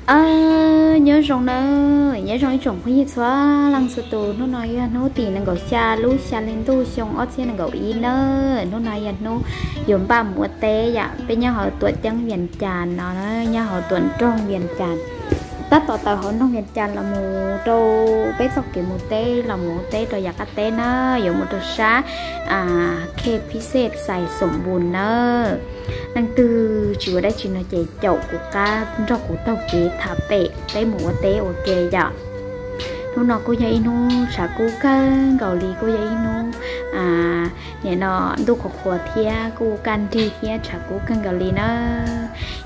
Aw, nyob zoo nawb, nyob zoo ib tsoom phooj ywg txhua leej txhua tus. Hnub no yog hnub tim nees nkaum xya lub xya hli ntuj xyoo ob txhiab nees nkaum ib nawb. Hnub no yog hnub yuav npaj mus ua teb yom. Peb nyob hauv tuam ceeb Vias Cas no, nyob hauv tuam nroog Vias Cas. Tab tom tawm hauv nroog Vias Cas los mus rau peb txoj kev mus teb, los mus ua teb rau yav qab teb na, yuav mus rau sab Khej Phib Xej Xais Xoom Npus nawb. Leej twg tsis ua dab tsi no ces caum kuv qab nrog kuv taug kev tham pem peb mus ua teb ua ke yom. Hnub no kuj yog ib hnub tshav kub kawg nkaus li, kuj yog ib hnub nim no ntuj qhuav qhuav thiab kuj kaj nrig thiab tshav kub kawg nkaus li na.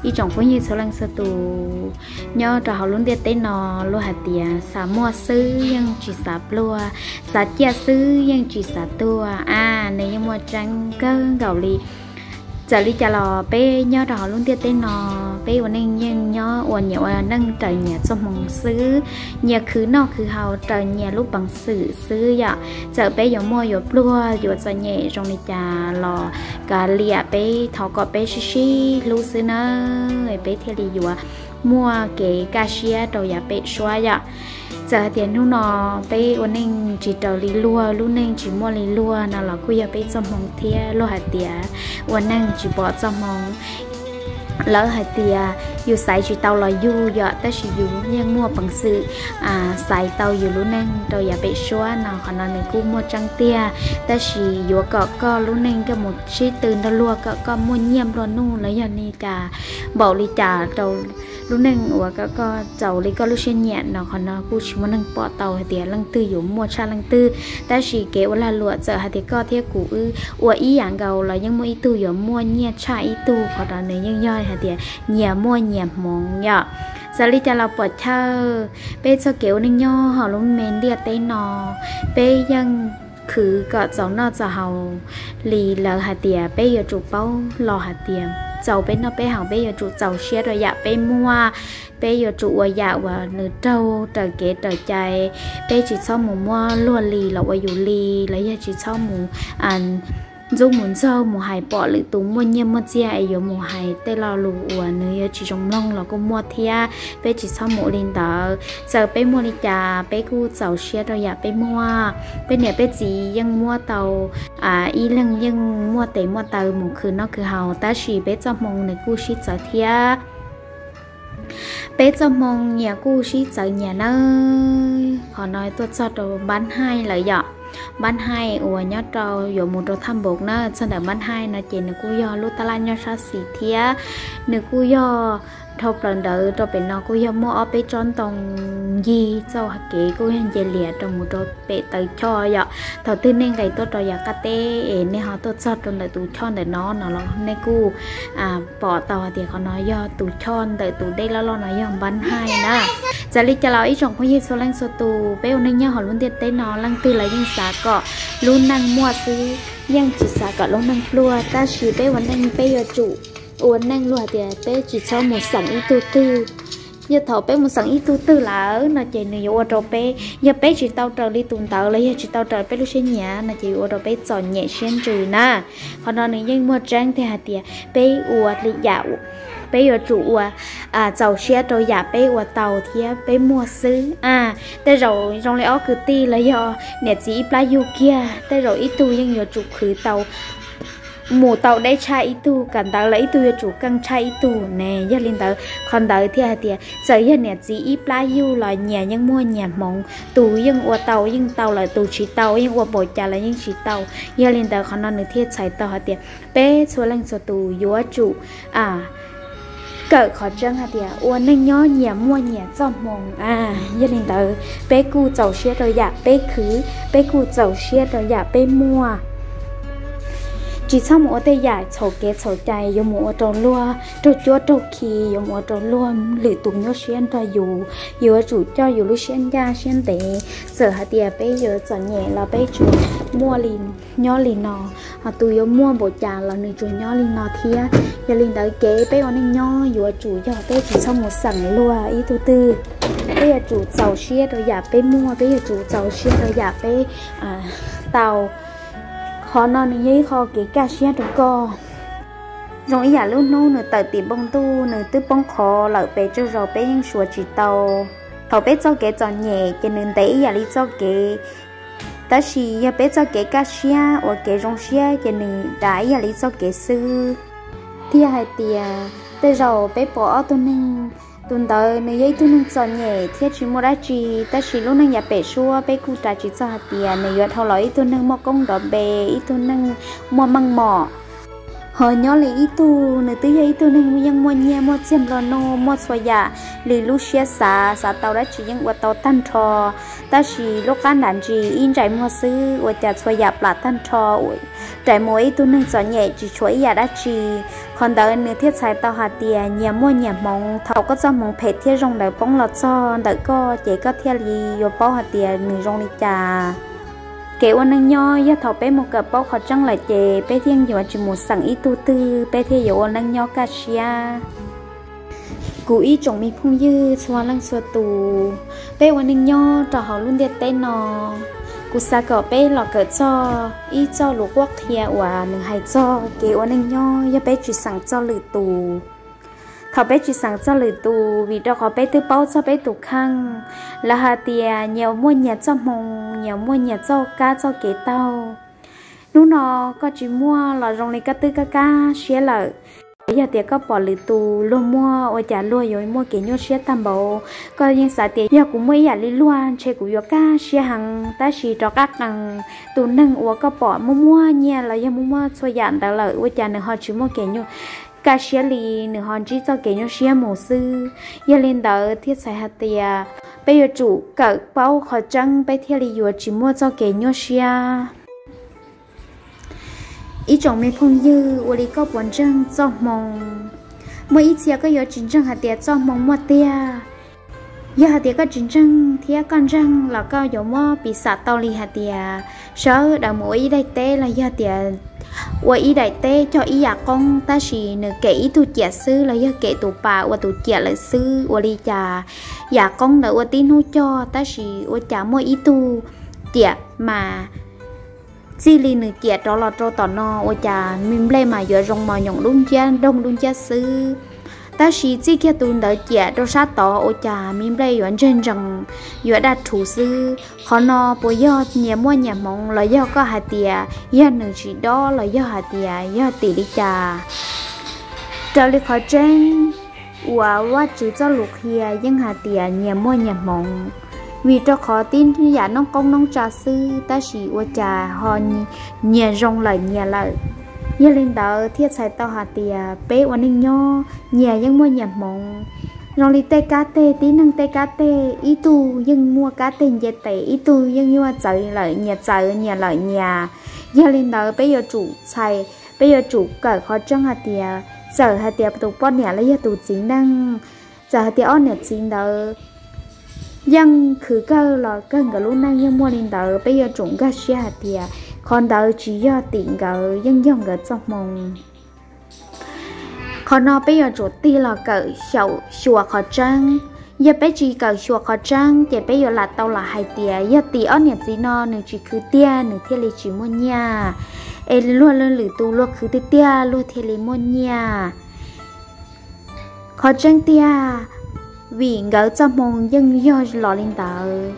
Ib tsoom phooj ywg txhua leej txhua tus, nyob rau hauv lub ntiaj teb no luag hais tias xav muaj xwb yeej tsis xav pluag, xav ciaj xwb yeej tsis xav tuag a, nws yeej muaj tseeb kawg nkaus li. Txawm li cas los peb nyob rau hauv lub ntiaj teb no, peb ua neej yeej nyob ua nyias ua neej raws nyias txoj hmoo xwb, nyias khwv noj khwv haus raws nyias lub peev xwm xwb yom. Txawm peb yuav muaj yuav pluag yuav txom nyem zoo li cas los kav liam, peb thov kom peb sib sib hlub xwb na, peb thiaj li yuav muaj kev kaj siab rau yav pem suab yom. Txawm hais tias hnub no peb ua neej tsis raws li luag, lub neej tsis muaj li luag no los kuj yog peb txoj hmoo thiab. Luag hais tias ua neej tsis pom txoj hmoo. Lawv hais tias yus xaiv tsis tau los yug yom, tab sis yus yeej muaj peev xwm xaiv tau yus lub neej rau yav pem suab no, qhov no nws kuj muaj tseeb tiag. Tab sis yuav kom koj lub neej koj mus sib tw nrog luag kom koj muaj nyiaj nplua nuj los yog li cas, npaum li cas rau lub neej uas koj txaus li koj lub siab nyiam no, qhov no kuj tsis muaj neeg pom tau hais tias leej twg yuav muaj tshaj leej twg. Tab sis kev ua lag luam txawm hais tias koj thiab kuv wb ua ib yam nkaus los yeej muaj ib tug yuav muaj nyiaj tshaj ib tug, qhov no nws yeej yog hais tias nyias muaj nyias hmoov yom. Txawm li cas los puam chawj, peb txoj kev ua neej nyob hauv lub me ntiaj teb no, peb yeej khwv kom txaus noj txaus haus li lawv hais tias peb yuav tsum paub los hais tias txaus peb noj peb haus, peb yuav tsum txaus siab rau yam peb muaj, peb yuav tsum ua yam uas nws raug raws kev raws cai, peb tsis txhob mus muab luag li los ua yus li, los yog tsis txhob mus ntxub mus ntxaug mus hais pom lwm tus muaj nyiaj muaj txiag es yuav mus hais tej lo lus uas nws yuav tsis zoo mloog los kuj muaj thiab. Peb tsis txhob mus ua li ntawd. Txawm peb muaj li cas peb kuj txaus siab rau yam peb muaj. Peb niam peb txiv yeej muab tau, ib leeg yeej muaj tes muaj taw mus khwv noj khwv haus, tab sis peb txoj hmoo nws kuj sib txawv thiab. Peb txoj hmoo nyias kuj sib txawv nyias nawb. Qhov no tuaj txog rau npab haij lawm yom. Npab haij uas nyob rau yuav mus rau thaj npaum na, txog ntawm npab haij no ces nws kuj yog lub tab laj nyob sab xis thiab. Nws kuj yog dhau plaws ntawd rau pem no kuj yog muaj ob peb tsob ntoo ncig txoj kev kuj yog nce lias rau mus rau pem taw choj yom. Thaum twg nej nqes tuaj rau yav qab teb es nej ho tuaj txog rau ntawm tus choj ntawm no no los nej kuj pom tau hais tias qhov no yog tus choj ntawm tus dej loj loj no yog npab haij na. Txawm li cas los ib tsoom phooj ywg txhua leej txhua tus, peb ua neej nyob hauv lub ntiaj teb no leej twg los yeej xav kom lub neej muaj xwb, yeej tsis xav kom lub neej pluag. Tab sis peb ua neej peb yuav tsum ua neej luag hais tias peb tsis txhob mus xeem ib tug twg. Yog thaum peb mus xeem ib tug twg lawm no ces nws yuav ua rau peb, yog peb tsis tau raws li tus ntawd los yog tsis tau raws peb lub siab nyiam no ces yuav ua rau peb txom nyem siab ntsws na. Qhov no nws yeej muaj tseeb tiag hais tias peb ua li yam, peb yuav tsum ua txaus siab rau yam peb ua tau thiab peb muaj xwb a. Tej zaum zoo li ob kwv tij los yog niam txiv ib plab yug kiag, tej zaum ib tug yeej yuav tsum khwv tau, mus tau deb tshaj ib tug, kawm ntawv los ib tug yuav tsum keej tshaj ib tug ne. Yog li ntawd qhov ntawd thiaj hais tias txawm yog niam txiv ib plab yug los nyias yeej muaj nyias hmoov, tus yeej ua tau yeej tau lawm, tus tsis tau yeej ua npaum cas los yeej tsis tau. Yog li ntawd qhov no nws thiaj txhais tau hais tias peb txhua leej txhua tus yuav tsum kawm qhov tseeb hais tias ua neej nyob nyias muaj nyias txoj hmoo a. Yog li ntawd peb kuj txaus siab rau yam peb khwv, peb kuj txaus siab rau yam peb muaj. Tsis txhob mus ua tej yam txhaum kev txhaum cai yuav mus ua rau luag raug cuab raug khi, yuav mus ua rau luag lwm tus nyuaj siab nrog yus. Yuav tsum coj yus lub siab ncaj siab ntev. Txawm hais tias peb yuav txom nyem los peb tsuas muaj li, nyob li no, ho tus yuav muaj npaum cas los nws tsuas nyob li no thiab. Yog li ntawd kev peb ua neej nyob yuav tsum yog peb tsis txhob mus xeem luag ib tug twg. Peb yuav tsum txaus siab rau yam peb muaj, peb yuav tsum txaus siab rau yam peb tau. Qhov no nws yog ib qho kev kaj siab rau koj. Zoo ib yam lub hnub nws tawm tim npoo ntuj, nws twb poob qho lawm pes tsawg zaus peb yeej suav tsis tau. Thaum peb txoj kev txom nyem ces nws ntev ib yam li txoj kev, tab sis yog peb txoj kev kaj siab uas kev zoo siab ces nws dav ib yam li txoj kev xwb. Thiaj hais tias tej zaum peb pom ob tug neeg, tus ntawd nws yog ib tug neeg txom nyem thiab tsis muaj dab tsi, tab sis lub neej yav pem suab peb kuj ras tsis txog hais tias nws yuav dhau los ib tug neeg muaj koob nrov npe, ib tug neeg muaj meej mom. Ho nyob li ib tug, nws twb yog ib tug neeg yeej muaj nyiaj muaj txiag nplua nuj, muaj txhua yam li lub siab xav, xav tau dab tsi yeej ua tau tag nrho, tab sis lub qab nram ntsis ib ntsais muag xwb ua cas txhua yam plam tag nrho, rais mus ua ib tug neeg txom nyem tsis tshuav ib yam dab tsi. Qhov ntawd nws thiaj txhais tau hais tias nyias muaj nyias hmoov, thaum koj txoj hmoov phem thiab zoo ntawd poob los txog ntawm koj ces koj thiaj li yuav paub hais tias nws zoo li cas. Kev ua neej nyob yog thaum peb mus kawm paub qhov tseeb lawm ces peb thiaj yuav tsis mus xeem ib tug twg, peb thiaj yuav ua neej nyob kaj siab. Kuv ib tsoom me phooj ywg txhua leej txhua tus, peb ua neej nyob rau hauv lub ntiaj teb no, kuv xav kom peb los kawm txog ib txoj lus qhuab qhia uas nws hais txog kev ua neej nyob yog peb tsis xeem txog lwm tus. Thaum peb tsis xeem txog lwm tus, vim rau qhov peb twb paub txog peb tus kheej, lawv hais tias nyias muaj nyias txoj hmoo, nyias muaj nyias txoj kab txoj kev taug. Hnub no koj tsis muaj los zoo li koj twb kaj kaj siab lawm. Yog tias koj pom lwm tus luag muaj ua cas luag yuav muaj kev nyuaj siab tag npaum, koj yeej xav tias yog kuv muaj ib yam li luag ntshe kuv yuav kaj siab heev, tab sis rov qab qees, tus neeg uas koj pom muaj muaj nyiaj los yog muaj muaj txhua yam ntawd lawm ua cas nws ho tsis muaj kev nyuaj kaj siab li, nws ho ntsib txoj kev nyuaj siab mus xwb. Yog li ntawd thiaj txhais hais tias peb yuav tsum kawm paub qhov tseeb peb thiaj li yuav tsis muaj txoj kev nyuaj siab. Ib tsoom me phooj ywg, ua li koj puas ntseeg txoj hmoo? Muaj ib txhia koj yuav tsis ntseeg hais tias txoj hmoo muaj tiag. Yog hais tias koj tsis ntseeg thiab koj ntseeg los koj yuav muab piv xam tau li hais tias sawv daws mus ua ib daim teb los yog tias ua ib daim teb cog ib yam qoob, tab sis nws kem ib tug ciam xwb los yog kem tus pas ua tus ciam lawm xwb, ua li cas yam qoob ntawd ua tib hnub cog, tab sis ua cas muaj ib tug ciam mas txij li nws ciam rov los rau tom no ua cas me nplej mas yuav zoo mos nyoos dub nciab doog dub nciab xwb. Tab sis txij kiag tus ntawd ciam rau sab tod ua cas me nplej yuav ntseg ntsees, yuav daj rhuv xwb. Qhov no puas yog nyias muaj nyias hmoov los yog koj hais tias yog nws tsis dob los yog hais tias yog tim li cas? Raws li qhov tseeb uas Vajtswv txoj lus qhia yeej hais tias nyias muaj nyias hmoov, vim rau qhov tib yam noob qoob noob tsav xwb, tab sis ua cas ho nyias zoo lawm nyias lawm. Yog li ntawd thiaj txhais tau hais tias peb ua neej nyob nyias yeej muaj nyias hmoov. Zoo li tej kab teg, tib neeg tej kab teg, ib tug yeej muaj kab teg nce tes, ib tug yeej yuav txawv lawm nyias txawv nyias lawm nyias. Yog li ntawd peb yuav tsum txhais, peb yuav tsum kawm qhov tseeb hais tias txawm hais tias tus poj niam los yog tus txiv neej, txawm hais tias ob niam txiv ntawd yeej khwv kawg los kawg nkawd lub neej yeej muaj li ntawd, peb yuav tsum nkag siab hais tias qhov ntawd tsis yog tim nkawd, yeej yog nkawd txoj hmoo. Qhov no peb yuav tsum tig los kawm xyaum xyuas qhov tseeb. Yog peb tsis kawm xyuas qhov tseeb ces peb yuav lam tau los hais tias yog tim ob niam txiv no nws tsis khwv tiag nws thiaj li tsis muaj nyiaj, es luag lwm tus luag khwv tiag tiag luag thiaj li muaj nyiaj. Qhov tseeb tiag, vim nkawd txoj hmoo yeej yog los li ntawd.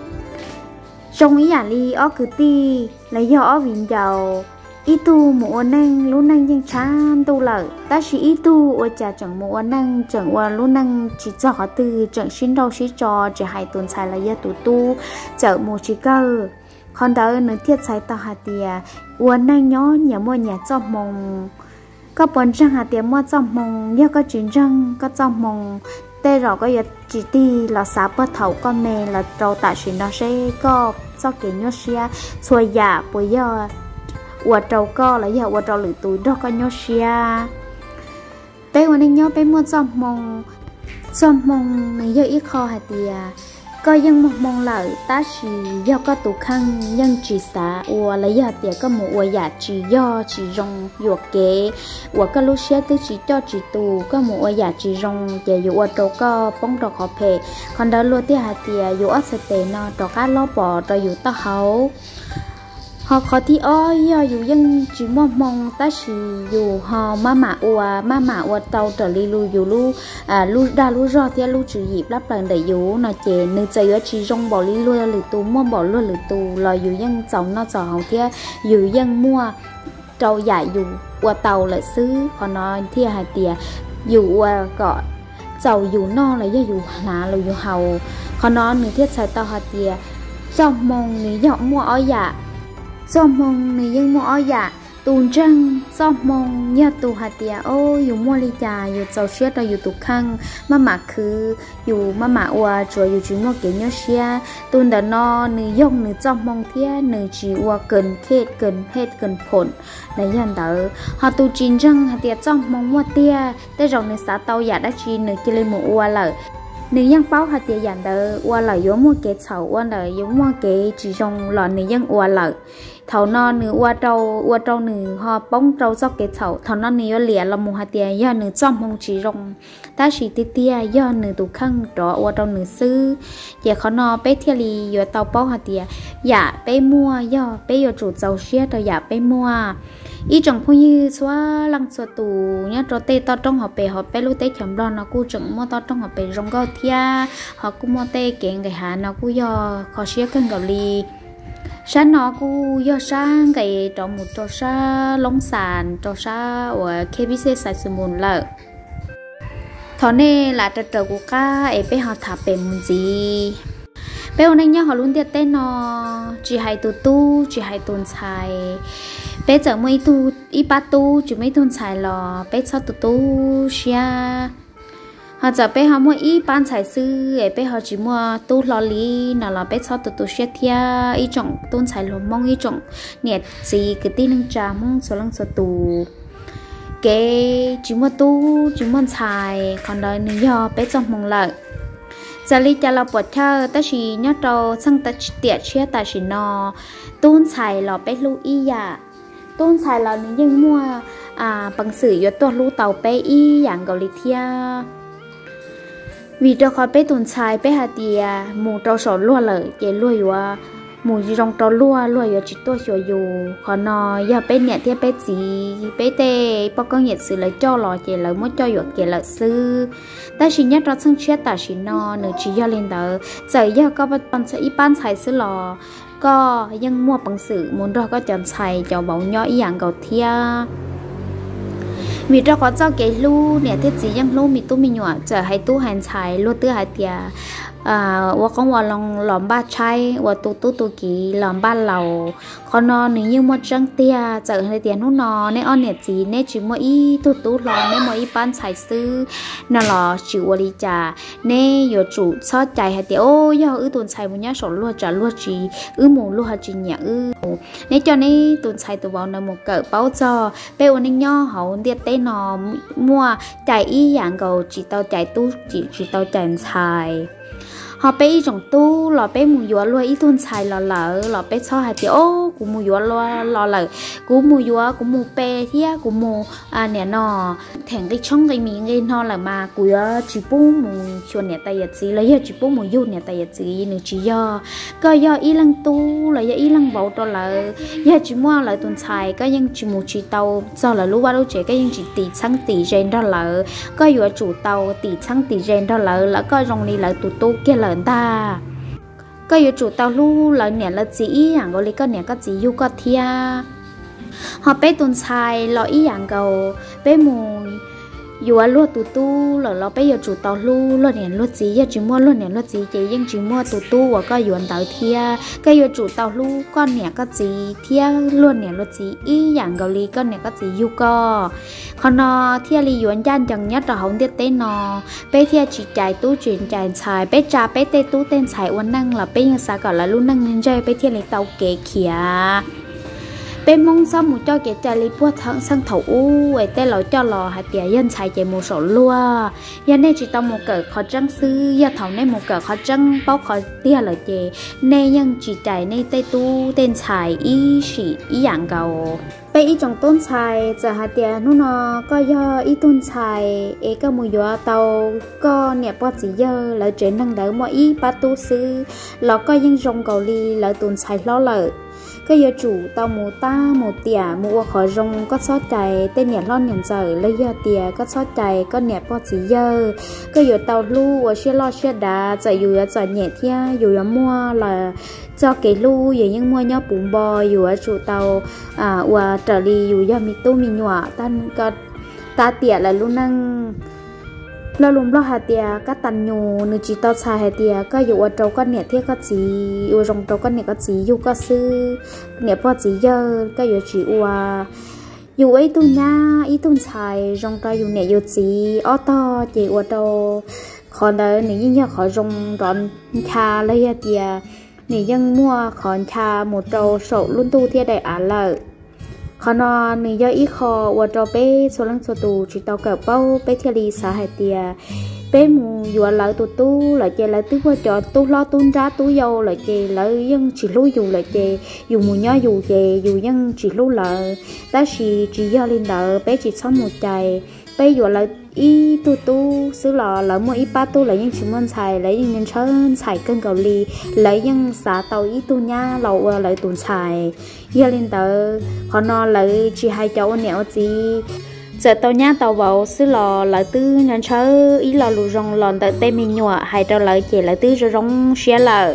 Zoo ib yam li ob kwv tij los yog ob viv ncaus, ib tug mus ua neej lub neej yeej tshav ntuj lawm, tab sis ib tug ua cas tseem mus ua neej tseem ua lub neej tsis txog qhov twg, tseem sib nrauj sib tso, tsis hais tus ntxhais los yog tus tub, txawm mus tsis kawg. Qhov ntawd nws thiaj txhais tau hais tias ua neej nyob nyias muaj nyias txoj hmoo. Koj puas ntseeg hais tias muaj txoj hmoo? Yog koj tsis ntseeg koj txoj hmoo, tej zaum koj yuav tsis tig los xav puag thaum koj me los rau tam sim no seb koj txoj kev nyuaj siab txhua yam puas yog ua rau koj los yog ua rau lwm tus nrog koj nyuaj siab. Peb ua neej nyob peb muaj txoj hmoo. Txoj hmoo nws yog ib qho hais tias koj yeej muaj hmoo lawm tab sis yog koj tus kheej yeej tsis xav ua los yog tias koj mus ua yam tsis yog tsis zoo, yuam kev uas koj lub siab twb tsis coj tsis tus, koj mus ua yam tsis zoo ces yuav ua rau koj poob rau qhov phem. Qhov ntawd luag thiaj hais tias yus ob txhais tes no rov qab lob pos rau yus taub hau. Ho qhov thib ob yog yus yeej tsis muaj hmoo tab sis yus ho maj mam ua, maj mam ua tau raws li lus yus lub, lub dag lub zog thiab lub tswv yim plab plaws ntawm yus no ces nws txawm yuav tsis zoo npaum li luag lwm tus, muaj npaum luag lwm tus los yus yeej txaus noj txaus haus thiab yus yeej muaj rau yam yus ua tau lawm xwb. Qhov no thiaj hais tias yus ua kom txaus yus noj los yog yus hnav los yus haus. Qhov no nws thiaj txhais tau hais tias txoj hmoo nws yog muaj ob yam. Txoj hmoo nws yeej muaj ob yam. Tus ntseeg txoj hmoo yog tus hais tias, o, yus muaj li cas yus txaus siab rau yus tus kheej, maj mam khwv, yus maj mam ua tsuav yus tsis muaj kev nyuaj siab. Tus ntawm no nws yoog nws txoj hmoo thiab nws tsis ua kawm khe kawm phet kawm phom los yog ntawd. Ho tus tsis ntseeg hais tias txoj hmoo muaj tiag, tej zaum nws xav tau yam dab tsi nws cia li mus ua lawm. Nws yeej paub hais tias yam ntawd ua lawm yuav muaj kev txhaum, ua lawm yuav muaj kev tsis zoo los nws yeej ua lawm. Thaum no nws ua rau, ua rau nws ho poob rau txoj kev txhaum, thaum no nws yuav liam los mus hais tias yog nws txoj hmoo tsis zoo, tab sis tiag tiag yog nws tus kheej rov ua rau nws xwb. Ces qhov no peb thiaj li yuav tau paub hais tias yam peb muaj yog peb yuav tsum txaus siab rau yam peb muaj. Ib tsoom phooj ywg txhua leej txhua tus nyob rau tej toj roob hauv pes, ho peb lub teb chaws Nplog no kuj tseem muaj toj roob hauv pes zoo nkauj thiab ho kuj muaj tej kev nqis hav no kuj yog kho siab kawg nkaus li. Sab no kuj yog sab nqes rov mus rau sab Loob Xas, rau sab uas K B C Xais Xus Mus lawm. Thov nej lam raws raws kuv qab es peb ho tham pem mus ntxiv. Peb ua neej nyob hauv lub ntiaj teb no, tsis hais tus tub tsis hais tus ntxhais, peb txawm muaj ib tug, ib pab tub tsis muaj ib tug ntxhais los peb txhob tu tu siab. Ho txawm peb ho muaj ib pab ntxhais xwb es peb ho tsis muaj tub hlo li no los peb txhob tu tu siab thiab ib tsoom tub ntxhais hluas Hmoob, ib tsoom niam txiv kwv tij neej tsa Hmoob txhua leej txhua tus. Kev tsis muaj tub tsis muaj ntxhais qhov ntawd nws yog peb txoj hmoo lawm. Txawm li cas los puam chawj tab sis nyob rau txheej tiam tshiab tam sim no, tub ntxhais los peb hlub ib yam. Tub ntxhais los nws yeej muaj peev xwm yuav tuaj hlub tau peb ib yam nkaus li thiab. Vim rau qhov peb tus ntxhais peb hais tias mus rau saum luag lawm ces luag yuav mus zoo rau luag, luag yuav tsis tuaj xyuas yus. Qhov no yog peb niam thiab peb txiv, peb tej poj koob yawm txwv lawv coj los ces lawv muab coj yuam kev lawm xwb. Tab sis nyob rau txheej tshiab tam sim no nws tsis yog li ntawd. Txawm yog koj ib pab ntxhais xwb los koj yeej muaj peev xwm mus nrog koj cov ntxhais cov vauv nyob ib yam nkaus thiab. Vim rau qhov txoj kev hlub niam thiab txiv yeej hlub me tub me nyuam, txawm hais tub hais ntxhais luag twb hais tias ua qoob ua loo los npaj tshaib, ua tu tub tu kiv los npaj laus. Qhov no nws yeej muaj tseeb tiag. Txawm hais tias hnub no neb ob niam txiv neb tsis muaj ib tug tub hlo, neb muaj ib pab ntxhais xwb no los tsis ua li cas, neb yuav tsum txhob cais hais tias, o, yog wb tus ntxhais mus nyob saum luag tsam luag tsis, wb mus luag ho tsis nyiam wb. Neb coj neb tus ntxhais tus vauv ntawd mus kawm paub txog peb ua neej nyob hauv ntiaj teb no muaj cais ib yam nkaus, tsis tau cais tub, tsis tau cais ntxhais. Ho peb ib tsoom tub los peb mus yuav luag ib tug ntxhais los lawm los peb txhob hais tias, o, kuv mus yuav los lawm, kuv mus yuav, kuv mus pe thiab kuv mus niam no them nqi tshoob nqi mis nqi no lawm mas kuv yuav tsis pub mus xyuas niam tais yawm txiv los yog tsis pub mus yug niam tais yawm txiv. Nws tsis yog. Koj yog ib leeg tub los yog ib leeg vauv rau lawv, yog tsis muaj lawv tus ntxhais koj yeej tsis mus tsis tau txog lawv lub vaj lub tsev, koj yeej tsis tim txheeb tim ze nrog lawv. Koj yuav tsum tau tim txheeb tim ze nrog lawv, lawv koj zoo li lawv tus tub kiag lawm ntag. Koj yuav tsum tau hlub lawv niam lawv txiv ib yam nkaus li koj niam koj txiv yug koj thiab. Ho peb tus ntxhais los ib yam nkaus, peb mus yuav luag tus tub lawm los peb yuav tsum tau hlub luag niam luag txiv. Yog tsis muaj luag niam luag txiv ces yeej tsis muaj tus tub uas koj yuav ntawd thiab. Koj yuav tsum tau hlub koj niam koj txiv thiab luag niam luag txiv ib yam nkaus li koj niam koj txiv yug koj. Qhov no thiaj li yuav ncaj ncees nyob rau hauv ntiaj teb no. Peb thiaj tsis cais tub tsis cais ntxhais, peb tsa peb tej tub tej ntxhais ua neej los peb yeej xav kom lawv lub neej ntseg peb thiaj li tau kev khiav. Peb Hmoob txhob mus coj kev cai li puag thaum thaum ub es tej laus coj los hais tias yog ntxhais ces mus saum luag. Yog nej tsis tau mus kawm qhov tseeb xwb, yog thaum nej mus kawm qhov tseeb paub qhov tiag lawm ces nej yeej tsis cais nej tej tub tej ntxhais ib sim ib yam nkaus. Peb ib tsoom tub ntxhais, txawm hais tias hnub no koj yog ib tug ntxhais es koj mus yuav tau koj niam pog txiv yawg lawv tsev neeg ntawd muaj ib pab tub xwb los koj yeej zoo nkaus li lawv tus ntxhais hlob lawm. Koj yuav tsum tau mus tab mus tiam mus ua qhov zoo, koj txhob cais tej niam hlob niam ntxawm los yog tias koj txhob cais koj niam pog txiv yawg. Koj yuav tau hlub ua siab loj siab dav, txawm yus yuav txom nyem thiab yus yuav muaj los txoj kev hlub yus yeej muaj nyob puv npo. Yus yuav tsum tau ua raws li yus yog me tub me nyuam tab tiam lawv lub neej. Lo lus Nplog hais tias kab tas nyus, nws tsis tau txhais hais tias koj yuav ua rau koj niam thiab koj txiv, ua zoo rau koj niam koj txiv yug koj xwb, niam pog txiv yawg koj yuav tsis ua. Yus ua ib tug nyab ib tug ntxhais zoo rau yus niam yus txiv ob tog ces ua rau qhov ntawd nws yeej yog qhov zoo nrov ncha los yog tias nws yeej muaj qhov ncha mus rau saum lub ntuj thiab daim av lawm. Qhov no nws yog ib qho ua rau peb txhua leej txhua tus tsis tau kawm paub, peb thiaj li xav hais tias peb mus yuav lawv tus tub lawm ces lawv twb muaj cov tub hlob tub nrab tub yau lawm ces lawv yeej tsis hlub yus lawm ces yus mus nyob yus ces yus yeej tsis hlub lawv. Tab sis tsis yog li ntawd, peb tsis txhob mus cais. Peb yuav lawv ib tug tub xwb los lawv muaj ib pab tub, lawv yeej tsis muaj ntxhais, lawv yeej ntshaw ntxhais kawg nkaus li. Lawv yeej xav tau ib tug nyab los ua lawv tus ntxhais. Yog li ntawd qhov no lawv tsis hais cov ua niam ua txiv, txawm tau nyab tau vauv xwb los lawv twb ntshaw ib lo lus zoo los ntawm tej me nyuam hais rau lawv ces lawv twb zoo zoo siab lawm.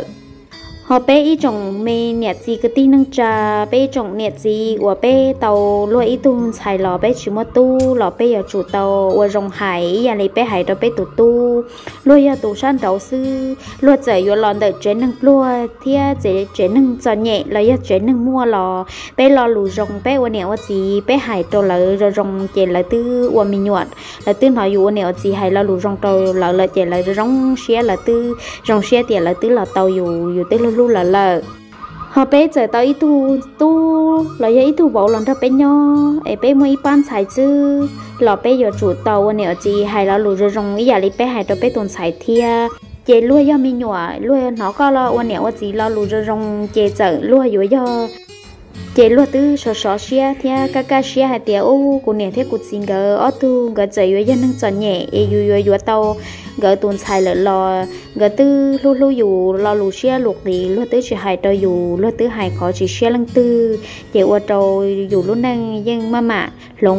Ho peb ib tsoom me niam txiv kwv tij neej tsa, peb ib tsoom niam txiv uas peb tau luag ib tug ntxhais los peb tsis muaj tub los peb yuav tsum tau ua zoo hais ib yam li peb hais rau peb tus tub. Luag yog tus sab nraud xwb, luag txawm yuav los ntawm tsev neeg pluag thiab tsev neeg txom nyem los yog tsev neeg muaj los peb lo lus zoo, peb ua niam ua txiv peb hais rau lawv zoo zoo ces lawv twb ua me nyuam, lawv twb hnov yus ua niam ua txiv hais lo lus zoo rau lawv lawm ces lawv zoo zoo siab, lawv twb zoo siab tias lawv twb los tau yus, yus twb hlub hlub lawv lawm. Ho peb txawm tau ib tug tub los yog ib tug vauv los nrog peb nyob es peb muaj ib pab ntxhais xwb los peb yuav tsum tau ua niam ua txiv hais lo lus zoo zoo ib yam li peb hais rau peb tus ntxhais thiab. Ces luag yog me nyuam, luag hnov koj ua niam ua txiv lo lus zoo zoo ces txawm luag yuav yog, ces luag twb sov sov siab thiab kaj kaj siab hais tias ub, kuv niam thiab kuv txiv nkawd ob tug nkawd txawm yuav yog neeg txom nyem es yus yuav yuav tau nkawd tus ntxhais lawm los nkawd twb hlub hlub yus, lo lus siab lus qis luag twb tsis hais rau yus, luag twb hais qhov tsis siab leej twg, ces ua rau yus lub neej yeej maj mam hloov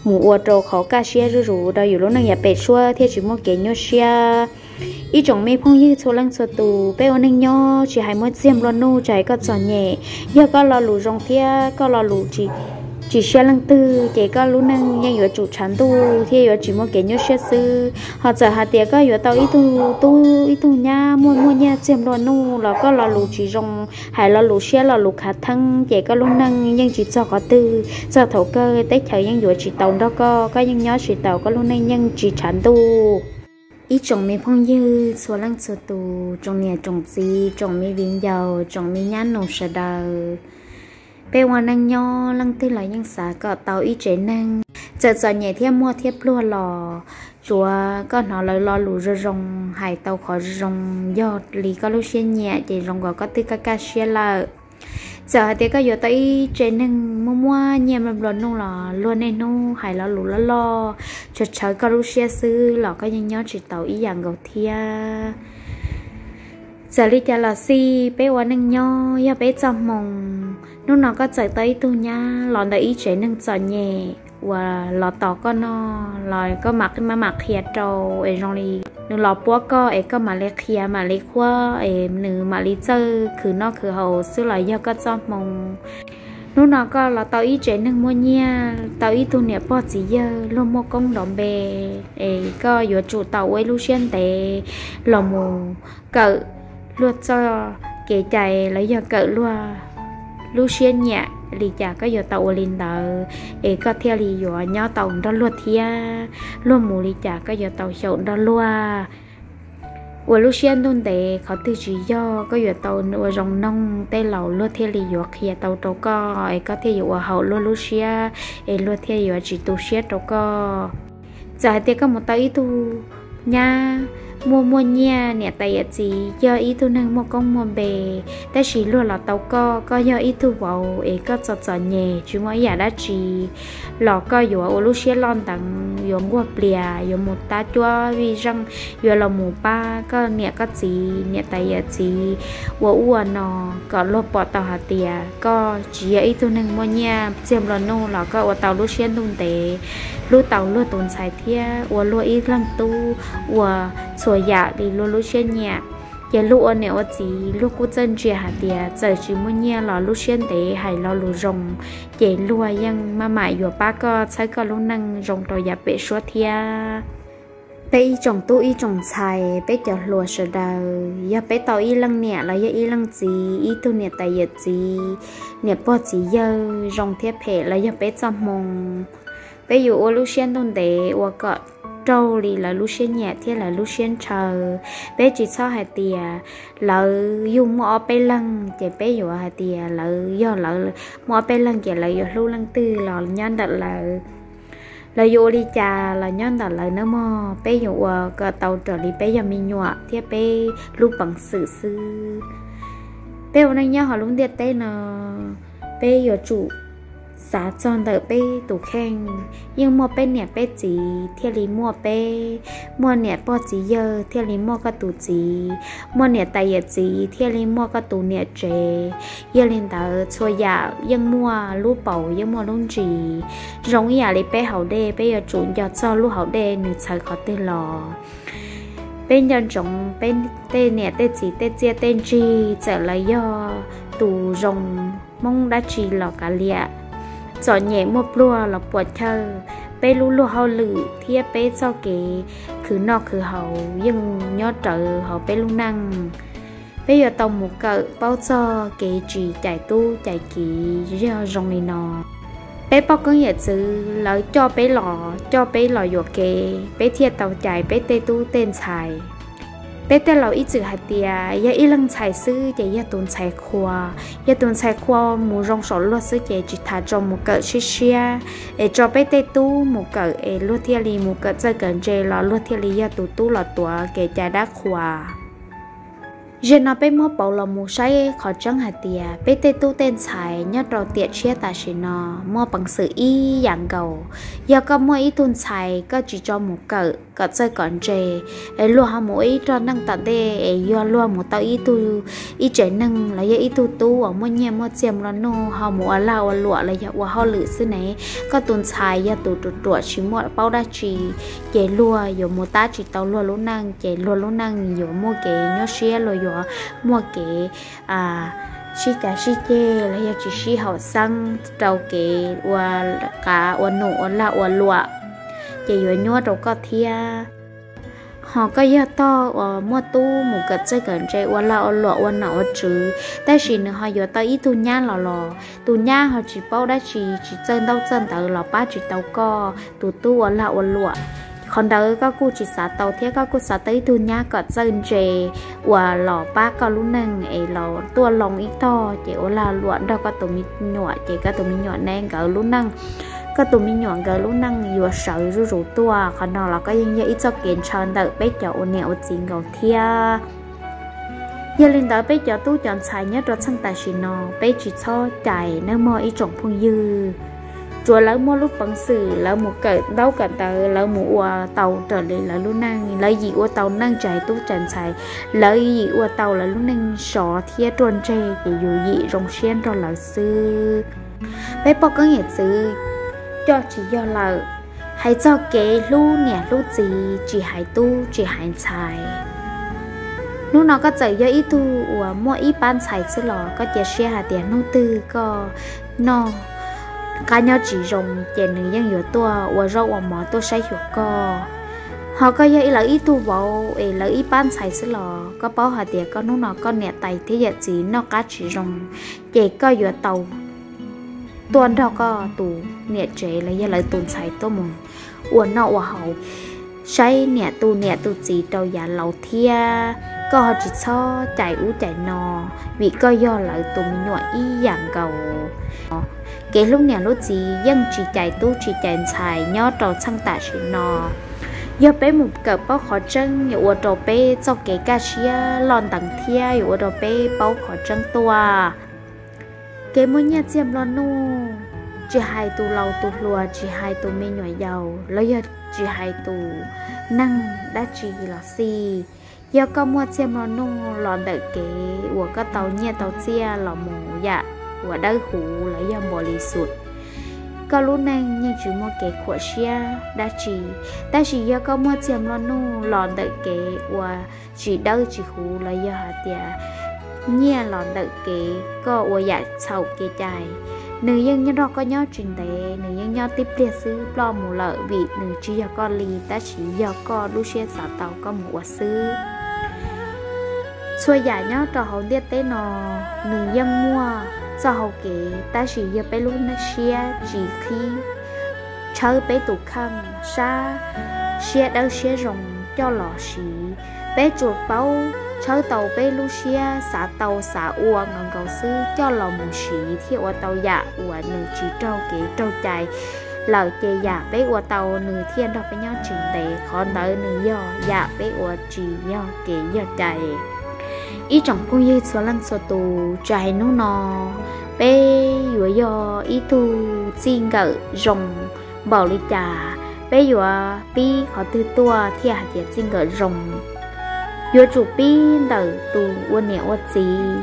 mus ua rau qhov kaj siab zuj zus rau yus lub neej yav pem suab thiaj tsis muaj kev nyuaj siab. Ib tsoom me phooj ywg txhua leej txhua tus, peb ua neej nyob tsis hais muaj txiag nplua nuj, tsis hais koj txom nyem, yog koj lo lus zoo thiab koj lo lus tsis siab leej twg ces koj lub neej yeej yuav tsum tshav ntuj thiab yuav tsis muaj kev nyuaj siab xwb. Ho txawm hais tias koj yuav tau ib tug tub ib tug nyab muaj muaj nyiaj txiag nplua nuj los koj lo lus tsis zoo, hais lo lus siab lo lus khav theeb ces koj lub neej yeej tsis txog qhov twg, txog thaum kawg teb chaws yeej yuav tsis tau nrog koj, koj yeej nyob tsis taus, koj lub neej yeej tsis tshav ntuj. Ib tsoom me phooj ywg txhua leej txhua tus, tsoom niam tsoom txiv, tsoom me viv ncaus, tsoom me nyab nus sawv daws, peb ua neej nyob leej twg los yeej xav kom tau ib tsev neeg, txawm txom nyem thiab muaj thiab pluag los tsuav koj hnov lawv lo lus zoo zoo, hais tau qhov zoo zoo, yog li koj lub siab nyiam ces zoo nkaus koj twb kaj kaj siab lawm. Txawm hais tias koj yuav tau ib tsev neeg muaj muaj nyiaj nplua nuj los luag niaj hnub hais lo lus loj loj tshawv tshawv koj lub siab xwb los koj yeej nyob tsis taus ib yam nkaus thiab. Txawm li cas los xij, peb ua neej nyob yog peb txoj hmoo. Hnub no koj txawm tau ib tug nyab los ntawm ib tsev neeg txom nyem uas los tos koj noj los koj mam maj mam qhia rau es zoo li nws los puab koj es koj mam li qhia mam li qhuab es nws mam li txawj khwv noj khwv haus xwb los yog koj txoj hmoo. Hnub no koj los tau ib tsev neeg muaj nyiaj, tau ib tug niam pog txiv yawg luag muaj koob nrov npe, es koj yuav tsum tau ua ib lub siab ntev los mus kawm luag txoj kev cai los yog kawm luag lub siab nyiam li cas koj yuav tau ua li ntawd, es koj thiaj li yuav nyob tau nrog luag thiab. Luag mus li cas koj yuav tau xyaum nrog luag. Ua lub siab ntuj ntev, qhov twg tsis yog koj yuav tau ua zoo noog tej laus luag thiaj li yuav qhia tau rau koj, es koj thiaj yuav ua haum luag lub siab, es luag thiaj yuav tsis tu siab rau koj. Txawm hais tias koj mus tau ib tug nyab muaj muaj nyiaj, niam tais yawm txiv yog ib tug neeg muaj koob muaj npe, tab sis luag los tau koj, koj yog ib tug vauv es koj txom txom nyem tsis muaj ib yam dab tsi, los koj yuav ua lub siab loj nteev, yuav nquag plias, yuav mus tab cuab vij zeej, yuav los mus pab koj niam koj txiv, niam tais yawm txiv ua ub ua no, kom luag pom tau hais tias koj tsis yog ib tug neeg muaj nyiaj txiag nplua nuj los koj ua tau lub siab ntuj ntev, hlub tau luag tus ntxhais thiab ua luag ib leeg tub ua txhua yam li luag lub siab nyiam. Ces luag ua niam ua txiv luag kuj txawj ntsia hais tias txawm tsis muaj nyiaj los lub siab ntev hais lo lus zoo, ces luag yeej maj mam yuav pab koj txhawb koj lub neej zoo rau yav pem suab thiab. Peb ib tsoom tub ib tsoom ntxhais, peb cov hluas sawv daws, yog peb tau ib leej niam los yog ib leej txiv, ib tug niam tais yawm txiv, niam pog txiv yawg zoo thiab phem los yog peb txoj hmoo, peb yuav ua lub siab ntuj ntev ua kom raug li lawv lub siab nyiam thiab lawv lub siab ntshaw. Peb tsis txhob hais tias lawv yug muaj ob peb leeg ces peb yuav hais tias lawv yog lawv muaj ob peb leeg ces lawv yuav hlub leej twg los nyob ntawm lawv, lawv yuav ua li cas los nyob ntawm lawv nawb mog. Peb yuav ua kom tau raws li peb yog me nyuam thiab peb lub peev xwm xwb. Peb ua neej nyob hauv lub ntiaj teb no, peb yuav tsum xav txog ntawm peb tus kheej. Yeej muaj peb niam peb txiv thiaj li muaj peb, muaj niam pog txiv yawg thiaj li muaj koj tus txiv, muaj niam tais yawm txiv thiaj li muaj koj tus niam tsev. Yog li ntawd txhua yam yeej muaj lub paus yeej muaj lub ntsis. Zoo ib yam li peb haus dej, peb yuav tsum nco txog lub hauv dej nws txhawv qhov twg los. Peb nco ntsoov peb tej niam tej txiv tej txiaj tej ntsig, txawm lawv yog tus zoo hmoob dab tsi los kav liam, txom nyem muaj pluag los puas chawj, peb lub luag hauj lwm thiab peb txoj kev khwv noj khwv haus yeej nyob rawv hauv peb lub neej. Peb yuav tau mus kawm paub txog kev tsis cais tub cais kiv zej zoo li no. Peb poj koob yawm txwv lawv coj peb los, coj peb los yuam kev, peb thiaj tau cais peb tej tub tej ntxhais. Peb tej laus ib txwm hais tias yog ib leeg ntxhais xwb ces yog tus ntxhais qhua. Yog tus ntxhais qhua mus zoo saum luag xwb ces tsis tas tso mus kawm siab siab, es tso peb tej tub mus kawm es luag thiaj li mus kawm txawj kawm ntse los luag thiaj li yog tus tub los tuav kev cai dab qhuas. Zaum no peb muab pauv los mus saib qhov tseeb hais tias peb tej tub tej ntxhais nyob rau tiam tshiab tam sim no muaj peev xwm ib yam nkaus. Yog koj muaj ib tug ntxhais koj tsis tso mus kawm kom txawj kom ntse, es luag ho mus ua ib roj neej tom ntej es yog luag mus tau ib tug, ib tsev neeg los yog ib tug tub uas muaj nyiaj muaj txiag nplua nuj ho mus ua lag ua luam los yog ua hauj lwm xwb ne, koj tus ntxhais yog tus ruam ruam tsis muaj paub dab tsi, ces luag yuav mus tab tsis tau luag lub neej, ces luag lub neej yuav muaj kev nyuaj siab, luag yuav muaj kev sib cav sib ceg los yog tsis sib haum xeeb rau kev ua qav ua num ua lag ua luam, ces yuav nyuaj rau koj thiab. Ho koj yog tog uas muaj tub mus kawm txawj kawm ntse ua lag ua luam ua nom ua tswv, tab sis nws ho yuav tau ib tug nyab los los tus nyab ho tsis paub dab tsi, tsis txawj ntaub txawj ntawv los pab tsis tau koj tus tub ua lag ua luam. Qhov ntawd koj kuj tsis xav tau thiab, koj kuj xav tau ib tug nyab kom txawj ntse uas los pab koj lub neej es los tuaj loo ib tog ces ua lag luam nrog koj tus me nyuam ces koj tus me nyuam ne nkawd lub neej, koj tus me nyuam nkawd lub neej yuav sawv zuj zus tuaj. Qhov no los koj yeej yog ib txoj kev ntshaw ntawm peb cov ua niam ua txiv nkaus thiab. Yog li ntawd peb cov tub cov ntxhais nyob rau txheej tam sim no peb tsis txhob cais nawb mog ib tsoom phooj ywg. Tsuav lawv muaj lub peev xwm lawv mus kawm ntaub kawm ntawv, lawv mus ua tau raws li lawv lub neej, lawv yim ua tau neej tsis hais tub tsis hais ntxhais, lawv yim ua tau lawv lub neej sov thiab ruaj ntseg ces yus yim zoo siab nrog lawv xwb. Peb poj koob yawm txwv coj tsis yog lawm. Hais txog kev hlub niam hlub txiv tsis hais tub tsis hais ntxhais, hnub no koj txawm yog ib tug uas muaj ib pab ntxhais xwb los koj cia siab hais tias hnub twg koj noj qab nyob tsis zoo ces nws yeej yuav tuaj ua zaub ua mov tuaj saib xyuas koj. Ho koj yog lawv ib tug vauv es lawv ib pab ntxhais xwb los koj paub hais tias koj hnub no koj niam tais thiab yawm txiv noj qab tsis zoo, ces koj yuav tau tuaj nrog koj tus niam tsev los yog lawv tus ntxhais tuaj mus ua noj ua haus, saib niam tus niam tus txiv rau yav laus thiab. Koj ho tsis txhob cais ub cais no, vim koj yog lawv tus me nyuam ib yam nkaus. Kev hlub niam hlub txiv yeej tsis cais tub tsis cais ntxhais nyob rau txheej tam sim no. Yog peb mus kawm paub qhov tseeb yuav ua rau peb txoj kev kaj siab loj ntees thiab yuav ua rau peb paub qhov tseeb tuaj. Kev muaj nyiaj txiag nplua nuj, tsis hais tus laus tus hluas, tsis hais tus me nyuam yaus los yog tsis hais tus neeg dab tsi los xij, yog koj muaj txiag nplua nuj los ntawm kev uas koj tau nyiaj tau txiaj los mus yam uas dawb huv los yog npaum li xus, koj lub neej yeej tsis muaj kev khuam siab dab tsi. Tab sis yog koj muaj txiag nplua nuj los ntawm kev uas tsis dawb tsis huv los yog hais tias nyiaj los ntawm kev koj ua yam txhaum kev cai, nws yeej nrog koj nyob tsis ntev, nws yeej nyob tib pliag xwb ploj mus lawm vim nws tsis yog koj li, tab sis yog koj lub siab xav tau koj mus ua xwb. Txhua yam nyob rau hauv ntiaj teb no nws yeej muaj txoj hau kev, tab sis yog peb lub siab tsis qhib, tshawb peb tus kheej sab siab dawb siab zoo coj los siv. Peb tsuas paub tshawb tau peb lub siab xav tau xav ua nkaus nkaus xwb coj los mus siv thiaj ua tau yam uas nws tsis raug kev raug cai lawm ces yam peb ua tau nws thiaj nrog peb nyob tsis ntev, qhov ntawd nws yog yam peb ua tsis yog kev yog cai. Ib tsoom phooj ywg txhua leej txhua tus, tsis hais hnub no peb yuav yog ib tug txij nkawm zoo npaum li cas, peb yuav pib qhov twg tuaj thiaj hais tias txij nkawm zoo? Yuav tsum pib ntawm tus ua niam ua txiv.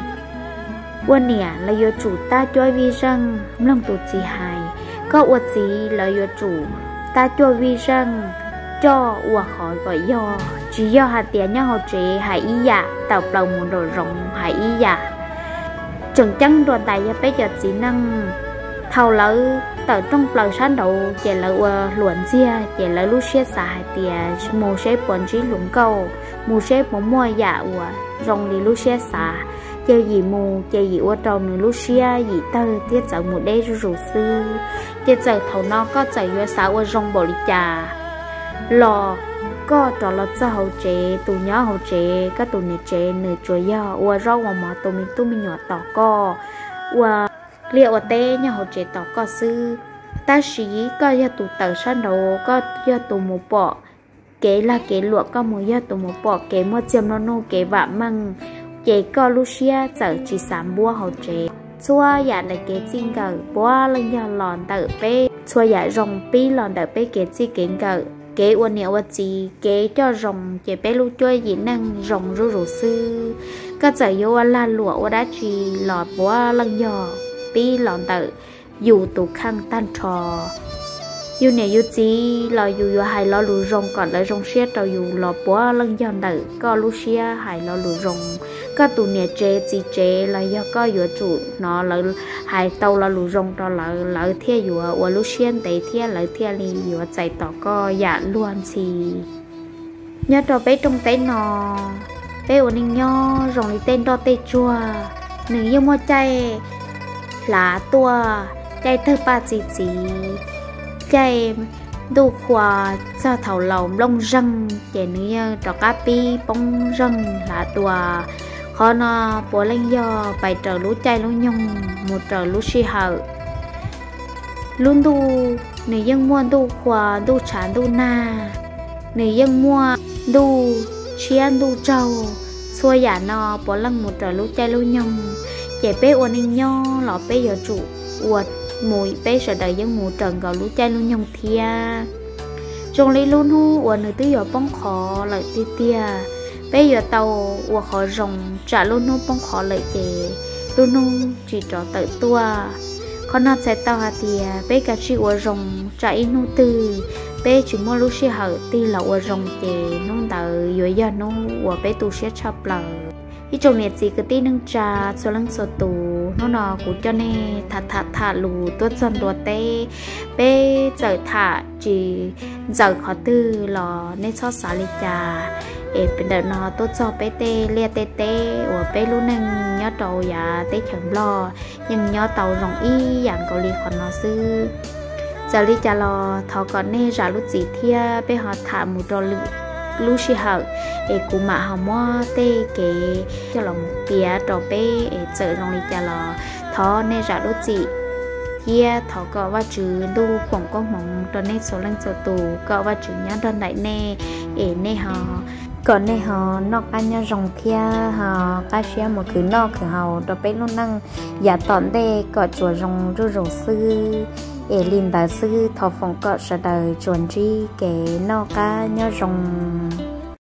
Ua niam los yuav tsum tab cuab vij zeej mloog tus txiv hais, koj ua txiv los yuav tsum tab cuab vij zeej coj ua qhov kom yog, tsis yog hais tias nyob hauv tsev hais ib yam tawm plaws mus nraum zoov hais ib yam. Tseem ceeb dua ntais yog peb cov txiv neej, thaum lawv tawm rooj plaws sab nraud ces lawv ua hluas ntxiag ces lawv lub siab xav hais tias mus seb puas ntsib hluas nkauj, mus seb puas muaj yam uas zoo li lub siab xav, ces yim mus ces yim ua rau nws lub siab yim tawg thiab txawv mus deb zuj zus xwb. Ces txawm thaum no koj txawm yuav xav ua zoo npaum li cas los koj rov los txog hauv tsev, tus nyob hauv tsev, koj tus niam tsev nws tsuas yog ua zaub ua mov tu me tub me nyuam tos koj, ua liaj ua teb nyob hauv tsev tos koj xwb. Tab sis koj yog tus tawm sab nraud, koj yog tus mus pom kev lag kev luam, koj mus yog tus mus pom kev muaj txiag nplua nuj kev vam meej, ces koj lub siab txawm tsis xav npuab hauv tsev. Txhua yam ntawm kev txij nkawm puav leej yog los ntawm peb, txhua yam zoo pib los ntawm peb kev txij kev nkawm, kev ua niam ua txiv, kev coj zoo ces peb lub cuab yim neej zoo zuj zus xwb. Koj txawm yuav ua lag luam ua dab tsi los puav leej yog pib los ntawm yus tus kheej tag nrho. Yus niam yus txiv los yus yuav hais lo lus zoo kom lawv zoo siab rau yus los puav leej yog ntawm koj lub siab hais lo lus zoo. Koj tus niam tsev txiv tsev los yog koj yuav tsum hnov lawv hais tau lo lus zoo rau lawv, lawv thiaj yuav ua lub siab ntev thiab lawv thiaj li yuav txais tos koj yam luag ntxhi. Nyob rau peb rooj teb no, peb ua neej nyob zoo li tej nroj tej tsuag, nws yeej muaj caij hlav tuaj, caij tawg paj txi txiv, caij ntuj qhua, txog thaum laus nplooj zeeg ces nws yeej rov qab pib poob zeeg hlav dua. Qhov no puav leej yog pais raws lub caij lub nyoog mus raws lub sij hawm. Lub ntuj nws yeej muaj ntuj qhua, ntuj tshav, ntuj nag, nws yeej muaj ntuj tshiab ntuj tsaug, txhua yam no puav leej mus raws lub caij lub nyoog. Ces peb ua neej nyob los peb yuav tsum ua mus, peb sawv daws yeej mus raws nkaus lub caij lub nyoog thiab. Zoo li lub hnub uas nws twb yuav poob qho lawm tiag tiag, peb yuav tau ua qhov zoo, tsam lub hnub poob qho lawm ces lub hnub tsis rov tawm tuaj. Qhov no txhais tau hais tias peb kav tsij ua zoo, tsam ib hnub twg peb tsis muaj lub sij hawm tig los ua zoo ces hnub ntawd yuav yog hnub uas peb tu siab tshaj plaws. Ib tsoom niam txiv kwv tij neej tsa txhua leej txhua tus, hnub no kuv coj nej tham tham tham lus tuaj txog ntua teb, peb txawm tham tsis ntxaws qhov twg los nej txhob xav li cas. Es ntawm no tuaj txog peb tej liaj tej teb uas peb lub neej nyob rau yav teb chaws Nplog yeej nyob tau zoo ib yam nkaus li qhov no xwb. Txawm li cas los thov kom nej zam lub txim thiab peb ho tham mus rau lwm lub sij hawm, es kuv mam ho muab tej kev coj los mus piav rau peb, es txawm zoo li cas los thov nej zam lub txim. thiab thov kom Vajtswv ntuj foom koob hmoov rau nej txhua leej txhua tus, kom Vajtswv nyob nrog nraim nej, es nej ho, kom nej ho noj qab nyob zoo thiab ho qab siab mus khwv noj khwv haus rau peb lub neej yav tom ntej kom tsuas zoo zuj zus xwb. Es li ntawd xwb, thov foom kom sawv daws tsuas ntsib kev noj qab nyob zoo.